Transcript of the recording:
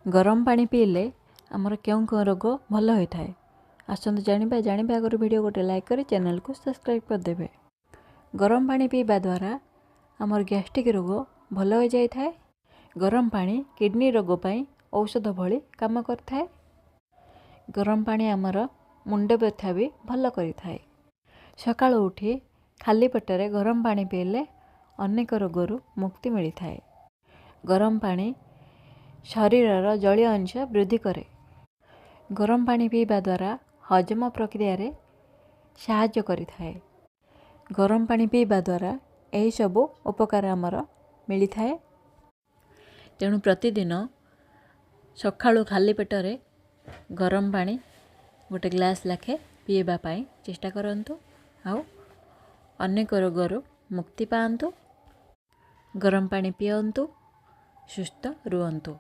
ଗରମ ପାଣି ପିଇଲେ ଆମର କେଉଁ କେଉଁ ରୋଗ ଭଲ ହୋଇଥାଏ, ଆସନ୍ତୁ ଜାଣିବା। ଜାଣିବା ଆଗରୁ ଭିଡ଼ିଓ ଗୋଟେ ଲାଇକ୍ କରି ଚ୍ୟାନେଲକୁ ସବସ୍କ୍ରାଇବ୍ କରିଦେବେ। ଗରମ ପାଣି ପିଇବା ଦ୍ୱାରା ଆମର ଗ୍ୟାଷ୍ଟ୍ରିକ୍ ରୋଗ ଭଲ ହୋଇଯାଇଥାଏ। ଗରମ ପାଣି କିଡ଼ନୀ ରୋଗ ପାଇଁ ଔଷଧ ଭଳି କାମ କରିଥାଏ। ଗରମ ପାଣି ଆମର ମୁଣ୍ଡ ବ୍ୟଥା ବି ଭଲ କରିଥାଏ। ସକାଳୁ ଉଠି ଖାଲି ପେଟରେ ଗରମ ପାଣି ପିଇଲେ ଅନେକ ରୋଗରୁ ମୁକ୍ତି ମିଳିଥାଏ। ଗରମ ପାଣି ଶରୀରର ଜଳୀୟ ଅଂଶ ବୃଦ୍ଧି କରେ। ଗରମ ପାଣି ପିଇବା ଦ୍ୱାରା ହଜମ ପ୍ରକ୍ରିୟାରେ ସାହାଯ୍ୟ କରିଥାଏ। ଗରମ ପାଣି ପିଇବା ଦ୍ୱାରା ଏହିସବୁ ଉପକାର ଆମର ମିଳିଥାଏ। ତେଣୁ ପ୍ରତିଦିନ ସକାଳୁ ଖାଲି ପେଟରେ ଗରମ ପାଣି ଗୋଟେ ଗ୍ଲାସ୍ ଲେଖେ ପିଇବା ପାଇଁ ଚେଷ୍ଟା କରନ୍ତୁ ଆଉ ଅନେକ ରୋଗରୁ ମୁକ୍ତି ପାଆନ୍ତୁ। ଗରମ ପାଣି ପିଅନ୍ତୁ, ସୁସ୍ଥ ରୁହନ୍ତୁ।